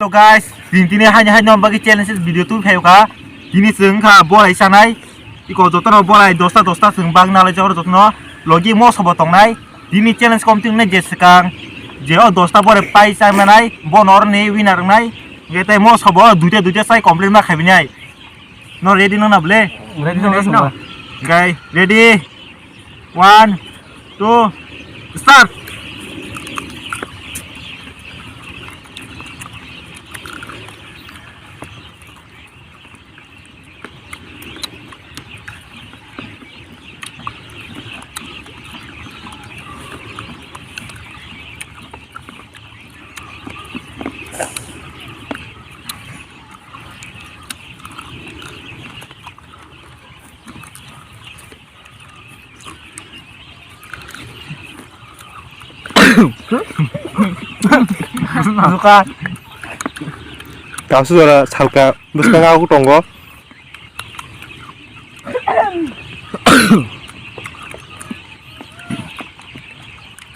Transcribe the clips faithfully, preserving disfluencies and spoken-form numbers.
So guys, tini tini haini haini no bagwi challenges video tu phayo kha. Tini chwng kha bolai sanai. Iko jotono bolai dosta dosta chwng bag nalai jor jotono logi mo sobo tongnai. Tini challenge kom tini je swkang je o dosta bore pai chai manai bo nor ni winner wngnai. Nge tai mo sobo duita duita sai complete ma khaibinai. No ready no na ble? Ready no, ready no. Guys, ready? One, two, start. Nuka. Kasu jora salka bwskang aku tongo.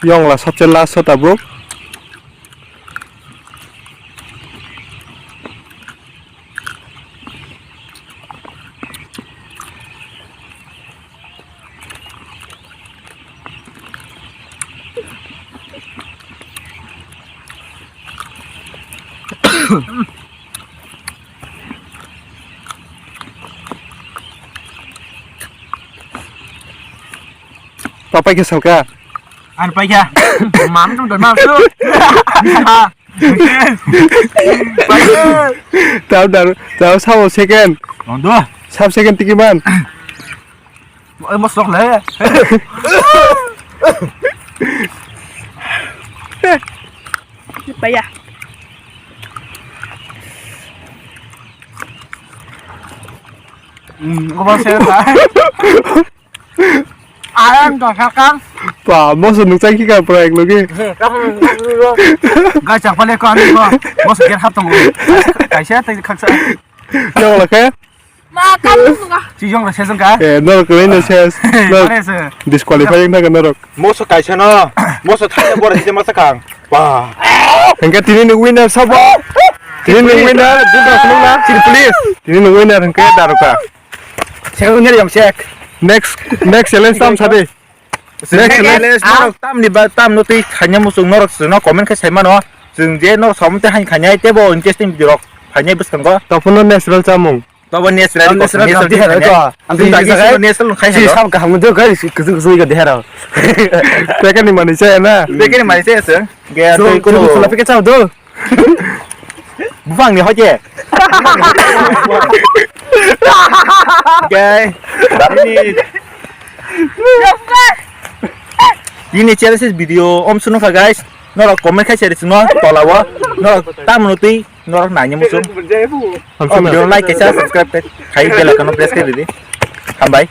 Yongla sabse last o tabuk. Papai ke salka. An paikha. Mam tum don mam su. Tau dar, tau sabo second. Ondo. Sab second tiki man. Oi, mos sok le. Paya. Hmm, obo se ta. Ayang to sakang. Pa, moso nuk chang kika pura ek logi. Gai chak pale ko ani ko. Moso ger hap tongo. Kaisa tai khaksa. Yang lake? Ma kam nunga. Chi jong la sesong ka? Eh, norok koi no ses. Norok disqualify yang thaga norok. Moso kaisa no. Moso thai bora se masa kang. Pa. Hengke tini ni winner sabo. Tini ni winner. Tini ni winner hengke daruka. Sek winner yang sek. Next, next challenge tam sadi. Next challenge. Norok tam ni ba tam no twi khanya musung norok sino comment khe sai mano. Jeng je norok samung te hain khanya te bo interesting video rok khanya bwskango. Topono natural chamung. Tobo natural natural natural khai. Natural khai. Sab kaham do khai kuzung kuzung ga dehara. Pekani mani saya na. Pekani mani saya sir. Ge so twi kuno. Sala pekani chao do. Bufang ni hoje. Guys, ini, ini challenge video om sunu kha guys. Norok comment khai seri sunu tola o. Norok tam nutui norok nanya musu. Om video like kaisa subscribe khai bell icon press khai didi. Hambai.